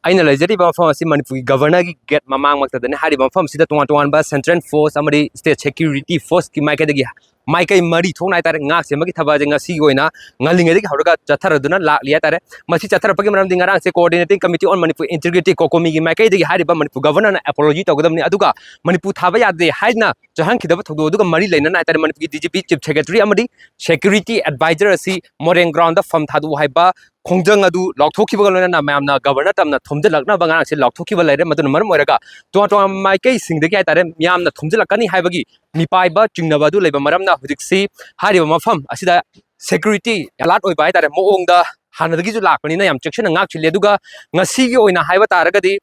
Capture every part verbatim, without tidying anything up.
ꯑꯩꯅ ꯂꯩꯖꯔꯤꯕ ꯃꯐꯝ ꯑꯁꯤ ꯃꯅꯤꯄꯨꯔꯒꯤ ꯒꯕꯔꯅꯔꯒꯤ ꯒꯦꯠ ꯃꯃꯥꯡꯃꯛꯇꯗꯅꯤ꯫ ꯍꯥꯏꯔꯤꯕ ꯃꯐꯝ ꯑꯁꯤꯗ ꯇꯣꯉꯥꯟ ꯇꯣꯉꯥꯟꯕ ꯁꯦꯟꯇ꯭ꯔꯦꯜ ꯐꯣꯔꯁ ꯑꯃꯗꯤ ꯁ꯭ꯇꯦꯠ ꯁꯦꯀ꯭ꯌꯨꯔꯤꯇꯤ ꯐꯣꯔꯁꯀꯤ ꯃꯥꯏꯀꯩꯗꯒꯤ ꯃꯥꯏꯀꯩ ꯃꯔꯤ ꯊꯣꯛꯅ ꯍꯥꯏꯇꯥꯔꯦ ꯉꯥꯛ ꯁꯦꯟꯕꯒꯤ ꯊꯕꯛ ꯑꯁꯤ ꯉꯁꯤꯒꯤ ꯑꯣꯏꯅ ꯉꯜꯂꯤꯉꯩꯗꯒꯤ ꯍꯧꯔꯒ ꯆꯠꯊꯔꯗꯨꯅ ꯂꯥꯛꯂꯤ ꯍꯥꯏꯇꯥꯔꯦ꯫ ꯃꯁꯤ ꯆꯠꯊꯔꯛꯄꯒꯤ ꯃꯔꯝꯗꯤ ꯉꯔꯥꯡꯁꯦ Coordinating Committee on Manipur Integrity, ꯀꯣꯀꯣꯃꯤꯒꯤ ꯃꯥꯏꯀꯩꯗꯒꯤ ꯍꯥꯏꯔꯤꯕ ꯃꯅꯤꯄꯨꯔ ꯒꯕꯔꯅꯔꯅ ꯑꯦꯄꯣꯂꯣꯖꯤ ꯇꯧꯒꯗꯕꯅꯤ, ꯑꯗꯨꯒ ꯃꯅꯤꯄꯨꯔ ꯊꯥꯕ ꯌꯥꯗꯦ ꯍꯥꯏꯅ ꯆꯠꯍꯟꯈꯤꯗꯕ ꯊꯧꯗꯣꯛ ꯑꯗꯨꯒ ꯃꯔꯤ ꯂꯩꯅꯅ ꯍꯥꯏꯇꯥꯔꯦ ꯃꯅꯤꯄꯨꯔꯒꯤ D G P, chief secretary ꯑꯃꯗꯤ ꯁꯦꯀ꯭ꯌꯨꯔꯤꯇꯤ ꯑꯦꯗꯚꯥꯏꯖꯔ ꯑꯁꯤ ꯃꯣꯔꯦꯡ ꯒ꯭ꯔꯥꯎꯟꯗ ꯐꯝ ꯊꯥꯗꯣꯛꯎ ꯍꯥꯏꯕ ꯈꯣꯡꯖꯪ ꯑꯗꯨ ꯂꯥꯎꯊꯣꯛꯈꯤꯕꯒ ꯂꯣꯏꯅꯅ ꯃꯌꯥꯝꯅ ꯒꯕꯔꯅꯔ ꯇꯝꯅ ꯊꯣꯝꯖꯤꯜꯂꯛꯅꯕ ꯉꯔꯥꯡꯁꯦ ꯂꯥꯎꯊꯣꯛꯈꯤꯕ ꯂꯩꯔꯦ꯫ ꯃꯗꯨꯅ ꯃꯔꯝ ꯑꯣꯏꯔꯒ ꯇꯣꯉꯥꯟ ꯇꯣꯉꯥꯟꯕ ꯃꯥꯏꯀꯩꯁꯤꯡꯗꯒꯤ ꯍꯥꯏꯇꯥꯔꯦ ꯃꯤꯌꯥꯝꯅ ꯊꯣꯝꯖꯤꯜꯂꯛꯀꯅꯤ ꯍꯥꯏꯕꯒꯤ ꯃꯤꯄꯥꯏꯕ ꯆꯤꯡꯅꯕ ꯑꯗꯨ ꯂꯩꯕ ꯃꯔꯝꯅ ꯍꯧꯖꯤꯛꯁꯤ ꯍꯥꯏꯔꯤꯕ ꯃꯐꯝ ꯑꯁꯤꯗ ꯁꯦꯀ꯭ꯌꯨꯔꯤꯇꯤ ꯑꯦꯂꯥꯔꯠ ꯑꯣꯏꯕ ꯍꯥꯏꯇꯥꯔꯦ ꯃꯑꯣꯡꯗ ꯍꯥꯟꯅꯗꯒꯤꯁꯨ ꯂꯥꯛꯄꯅꯤꯅ ꯌꯥꯝ ꯆꯦꯛꯁꯤꯟꯅ ꯉꯥꯛꯁꯤꯜꯂꯤ꯫ ꯑꯗꯨꯒ ꯉꯁꯤꯒꯤ ꯑꯣꯏꯅ ꯍꯥꯏꯕ ꯇꯥꯔꯒꯗꯤ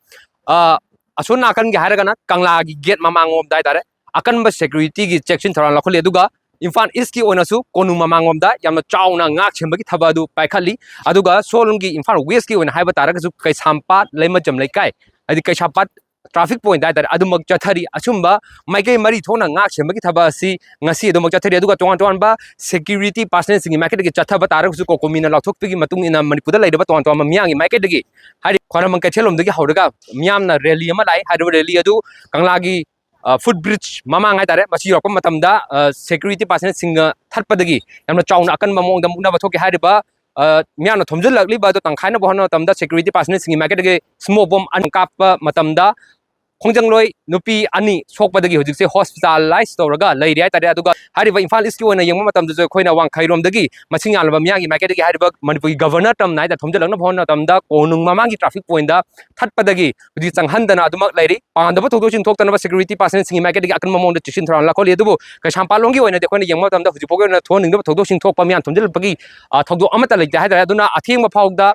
ꯑ, ꯑꯁꯣꯝ ꯅꯥꯀꯟꯒꯤ ꯍꯥꯏꯔꯒꯅ ꯀꯪꯂꯥꯒꯤ ꯒꯦꯠ ꯃꯃꯥꯡꯂꯣꯝꯗ ꯍꯥꯏꯇꯥꯔꯦ ꯑꯀꯟꯕ ꯁꯦꯀ꯭ꯌꯨꯔꯤꯇꯤꯒꯤ ꯆꯦꯛꯁꯤꯟ ꯊꯧꯔꯥꯡ ꯂꯧꯈꯠꯂꯤ꯫ ꯑꯗꯨꯒ ꯏꯝꯐꯥꯜ ꯏꯁꯀꯤ ꯑꯣꯏꯅꯁꯨ ꯀꯣꯅꯨꯡ ꯃꯃꯥꯡꯂꯣꯝꯗ ꯌꯥꯝꯅ ꯆꯥꯎꯅ ꯉꯥꯛ ꯁꯦꯟꯕꯒꯤ ꯊꯕꯛ ꯑꯗꯨ ꯄꯥꯏꯈꯠꯂꯤ꯫ ꯑꯗꯨꯒ ꯁꯣꯝꯒꯤ ꯏꯝꯐꯥꯜ ꯋꯦꯁꯀꯤ ꯑꯣꯏꯅ ꯍꯥꯏꯕ ꯇꯥꯔꯒꯁꯨ ꯀꯩꯁꯥꯝꯄꯥꯠ ꯂꯩꯃꯖꯝ ꯂꯩꯀꯥꯏ, ꯍꯥꯏꯗꯤ ꯀꯩꯁꯥꯝꯄꯥꯠ ꯇ꯭ꯔꯥꯐꯤꯛ ꯄꯣꯏꯟꯠ ꯍꯥꯏꯇꯥꯔꯦ ꯑꯗꯨꯃꯛ ꯆꯠꯊꯔꯤ꯫ ꯑꯁꯨꯝꯕ ꯃꯥꯏꯀꯩ ꯃꯔꯤ ꯊꯣꯛꯅ ꯉꯥꯛ ꯁꯦꯟꯕꯒꯤ ꯊꯕꯛ ꯑꯁꯤ ꯉꯁꯤ ꯑꯗꯨꯃꯛ ꯆꯠꯊꯔꯤ꯫ ꯑꯗꯨꯒ ꯇꯣꯉꯥꯟ ꯇꯣꯉꯥꯟꯕ ꯁꯦꯀ꯭ꯌꯨꯔꯤꯇꯤ ꯄꯥꯔꯁꯅꯦꯜꯁꯤꯡꯒꯤ ꯃꯥꯏꯀꯩꯗꯒꯤ ꯆꯠꯊꯕ ꯇꯥꯔꯒꯁꯨ ꯀꯣꯀꯣꯃꯤꯅ ꯂꯥꯎꯊꯣꯛꯄꯒꯤ ꯃꯇꯨꯡ ꯏꯟꯅ ꯃꯅꯤꯄꯨꯔꯗ ꯂꯩꯔꯤꯕ ꯇꯣꯉꯥꯟ ꯇꯣꯉꯥꯟꯕ ꯃꯤꯌꯥꯝꯒꯤ ꯃꯥꯏꯀꯩꯗꯒꯤ ꯍꯥꯏꯔꯤꯕ ꯈ꯭ꯋꯥꯏꯔꯝꯕꯟ ꯀꯩꯊꯦꯜꯂꯣꯝꯗꯒꯤ ꯍꯧꯔꯒ ꯃꯤꯌꯥꯝꯅ ꯔꯦꯂꯤ ꯑꯃ ꯂꯥꯛꯏ꯫ ꯍꯥꯏꯔꯤꯕ ꯔꯦꯂꯤ ꯑꯗꯨ ꯀꯪꯂꯥꯒꯤ ꯐꯨꯠ ꯕ꯭ꯔꯤꯖ ꯃꯃꯥꯡ ꯍꯥꯏꯇꯥꯔꯦ ꯃꯁꯤ ꯌꯧꯔꯛꯄ ꯃꯇꯝꯗ ꯁꯦꯀ꯭ꯌꯨꯔꯤꯇꯤ ꯄꯥꯔꯁꯅꯦꯜꯁꯤꯡꯅ ꯊꯠꯄꯗꯒꯤ ꯌꯥꯝꯅ ꯆꯥꯎꯅ ꯑꯀꯟꯕ ꯃꯑꯣꯡꯗ ꯃꯨꯛꯅꯕ ꯊꯣꯛꯈꯤ꯫ ꯍꯥꯏꯔꯤꯕ ꯃꯤꯌꯥꯝꯅ ꯊꯣꯝꯖꯤꯜꯂꯛꯂꯤꯕ ꯑꯗꯨ ꯇꯪꯈꯥꯏꯅꯕ ꯍꯣꯠꯅꯕ ꯃꯇꯝꯗ ꯁꯦꯀ꯭ꯌꯨꯔꯤꯇꯤ ꯄꯥꯔꯁꯅꯦꯜꯁꯤꯡꯒꯤ ꯃꯥꯏꯀꯩꯗꯒꯤ ꯁ꯭ꯃꯣꯛ ꯕꯣꯝ ꯑꯅꯤ ꯀꯥꯞꯄ ꯃꯇꯝꯗ ꯈꯣꯡꯖꯪꯂꯣꯏ ꯅꯨꯄꯤ ꯑꯅꯤ ꯁꯣꯛꯄꯗꯒꯤ ꯍꯧꯖꯤꯛꯁꯦ ꯍꯣꯁꯄꯤꯇꯥꯂꯥꯏꯁ ꯇꯧꯔꯒ ꯂꯩꯔꯤ ꯍꯥꯏꯇꯥꯔꯦ꯫ ꯑꯗꯨꯒ ꯍꯥꯏꯔꯤꯕ ꯏꯝꯐꯥꯜ ꯏꯁꯀꯤ ꯑꯣꯏꯅ ꯌꯦꯡꯕ ꯃꯇꯝꯗꯁꯨ ꯑꯩꯈꯣꯏꯅ ꯋꯥꯡꯈꯩꯔꯣꯝꯗꯒꯤ ꯃꯁꯤꯡ ꯌꯥꯝꯂꯕ ꯃꯤꯌꯥꯝꯒꯤ ꯃꯥꯏꯀꯩꯗꯒꯤ ꯍꯥꯏꯔꯤꯕ ꯃꯅꯤꯄꯨꯔꯒꯤ ꯒꯕꯔꯅꯔ ꯇꯝꯅ ꯍꯥꯏꯇꯥꯔꯦ ꯊꯣꯝꯖꯤꯜꯂꯛꯅꯕ ꯍꯣꯠꯅꯕ ꯃꯇꯝꯗ ꯀꯣꯅꯨꯡ ꯃꯃꯥꯡꯒꯤ ꯇ꯭ꯔꯥꯐꯤꯛ ꯄꯣꯏꯟꯠꯇ ꯊꯠꯄꯗꯒꯤ ꯍꯧꯖꯤꯛ ꯆꯪꯍꯟꯗꯅ ꯑꯗꯨꯃꯛ ꯂꯩꯔꯤ꯫ ꯄꯥꯝꯗꯕ ꯊꯧꯗꯣꯛꯁꯤꯡ ꯊꯣꯛꯇꯅꯕ ꯁꯦꯀ꯭ꯌꯨꯔꯤꯇꯤ ꯄꯥꯔꯁꯅꯦꯜꯁꯤꯡꯒꯤ ꯃꯥꯏꯀꯩꯗꯒꯤ ꯑꯀꯟꯕ ꯃꯑꯣꯡꯗ ꯆꯦꯛꯁꯤꯟ ꯊꯧꯔꯥꯡ ꯂꯧꯈꯠꯂꯤ꯫ ꯑꯗꯨꯕꯨ ꯀꯩꯁꯥꯝꯄꯥꯠꯂꯣꯝꯒꯤ ꯑꯣꯏꯅꯗꯤ ꯑꯩꯈꯣꯏꯅ ꯌꯦꯡꯕ ꯃꯇꯝꯗ ꯍꯧꯖꯤꯛ ꯐꯥꯎꯒꯤ ꯑꯣꯏꯅ ꯊꯣꯛꯍꯟꯅꯤꯡꯗꯕ ꯊꯧꯗꯣꯛꯁꯤꯡ ꯊꯣꯛꯄ ꯃꯤꯌꯥꯝ ꯊꯣꯝꯖꯤꯜꯂꯛꯄꯒꯤ ꯊꯧꯗꯣꯛ ꯑꯃꯠꯇ ꯂꯩꯇꯦ ꯍꯥꯏꯇꯥꯔꯦ꯫ ꯑꯗꯨꯅ ꯑꯊꯦꯡꯕ ꯐꯥꯎꯗ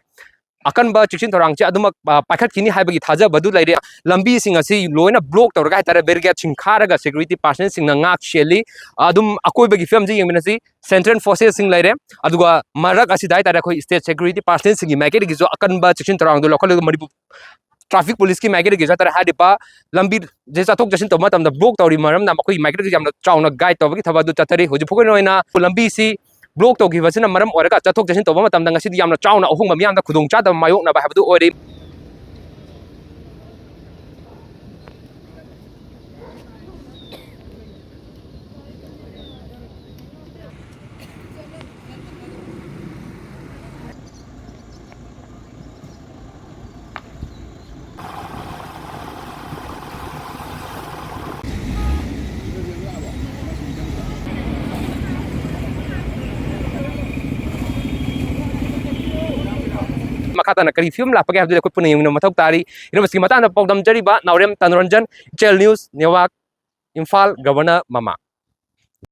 ꯑꯀꯟꯕ ꯆꯦꯛꯁꯤꯟ ꯊꯧꯔꯥꯡꯁꯦ ꯑꯗꯨꯃꯛ ꯄꯥꯏꯈꯠꯈꯤꯅꯤ ꯍꯥꯏꯕꯒꯤ ꯊꯥꯖꯕꯗꯨ ꯂꯩꯔꯦ꯫ ꯂꯝꯕꯤꯁꯤꯡ ꯑꯁꯤ ꯂꯣꯏꯅ ꯕ꯭ꯂꯣꯛ ꯇꯧꯔꯒ ꯍꯥꯏꯇꯥꯔꯦ ꯕꯦꯔꯤꯀꯦꯠꯁꯤꯡ ꯈꯥꯔꯒ ꯁꯦꯀ꯭ꯌꯨꯔꯤꯇꯤ ꯄꯥꯔꯁꯅꯦꯜꯁꯤꯡꯅ ꯉꯥꯛ ꯁꯦꯜꯂꯤ꯫ ꯑꯗꯨꯝ ꯑꯀꯣꯏꯕꯒꯤ ꯐꯤꯕꯝꯁꯤ ꯌꯦꯡꯃꯤꯟꯅꯁꯤ꯫ ꯁꯦꯟꯇ꯭ꯔꯦꯜ ꯐꯣꯔꯁꯦꯁꯁꯤꯡ ꯂꯩꯔꯦ, ꯑꯗꯨꯒ ꯃꯔꯛ ꯑꯁꯤꯗ ꯍꯥꯏꯇꯥꯔꯦ ꯑꯩꯈꯣꯏ ꯁ꯭ꯇꯦꯠ ꯁꯦꯀ꯭ꯌꯨꯔꯤꯇꯤ ꯄꯥꯔꯁꯅꯦꯜꯁꯤꯡꯒꯤ ꯃꯥꯏꯀꯩꯗꯒꯤꯁꯨ ꯑꯀꯟꯕ ꯆꯦꯛꯁꯤꯟ ꯊꯧꯔꯥꯡꯗꯨ ꯂꯧꯈꯠꯂꯒ ꯃꯅꯤꯄꯨꯔ ꯇ꯭ꯔꯥꯐꯤꯛ ꯄꯨꯂꯤꯁꯀꯤ ꯃꯥꯏꯀꯩꯗꯒꯤꯁꯨ ꯍꯥꯏꯇꯥꯔꯦ ꯍꯥꯏꯔꯤꯕ ꯂꯝꯕꯤꯁꯦ ꯆꯠꯊꯣꯛ ꯆꯠꯁꯤꯟ ꯇꯧꯕ ꯃꯇꯝꯗ ꯕ꯭ꯂꯣꯛ ꯇꯧꯔꯤ ꯃꯔꯝꯅ ꯃꯈꯣꯏꯒꯤ ꯃꯥꯏꯀꯩꯗꯒꯤ ꯌꯥꯝꯅ ꯆꯥꯎꯅ ꯒꯥꯏꯗ ꯇꯧꯕꯒꯤ ꯊꯕꯛ ꯑꯗꯨ ꯆꯠꯊꯔꯤ꯫ ꯍꯧꯖꯤꯛ ꯐꯥꯎꯒꯤ ꯑꯣꯏꯅ ꯂꯝꯕꯤꯁꯤ ꯕ꯭ꯂꯣꯛ ꯇꯧꯈꯤꯕꯁꯤꯅ ꯃꯔꯝ ꯑꯣꯏꯔꯒ ꯆꯠꯊꯣꯛ ꯆꯠꯁꯤꯟ ꯇꯧꯕ ꯃꯇꯝꯗ ꯉꯁꯤꯗꯤ ꯌꯥꯝꯅ ꯆꯥꯎꯅ ꯑꯍꯣꯡꯕ ꯃꯤꯌꯥꯝꯗ ꯈꯨꯗꯣꯡꯆꯥꯗꯕ ꯃꯥꯌꯣꯛꯅꯕ ꯍꯥꯏꯕꯗꯨ ꯑꯣꯏꯔꯤ꯫ ꯃꯈꯥ ꯇꯥꯅ ꯀꯔꯤ ꯐꯤꯕꯝ ꯂꯥꯛꯄꯒꯦ ꯍꯥꯏꯕꯗꯨꯗꯤ ꯑꯩꯈꯣꯏ ꯄꯨꯟꯅ ꯌꯦꯡꯃꯤꯟꯅꯕ ꯃꯊꯧ ꯇꯥꯔꯤ꯫ ꯏꯔꯝꯗꯝ ꯑꯁꯤꯒꯤ ꯃꯇꯥꯡꯗ ꯄꯥꯎꯗꯝꯖꯔꯤꯕ ꯅꯥꯎꯔꯦꯝ ꯇꯅꯨꯔꯟꯖꯟ, ꯏꯆꯦꯜ ꯅ꯭ꯌꯨꯁ ꯅꯦꯠꯋꯥꯔꯛ, ꯏꯝꯐꯥꯜ, ꯒꯕꯔꯅꯔ ꯃꯃꯥ꯫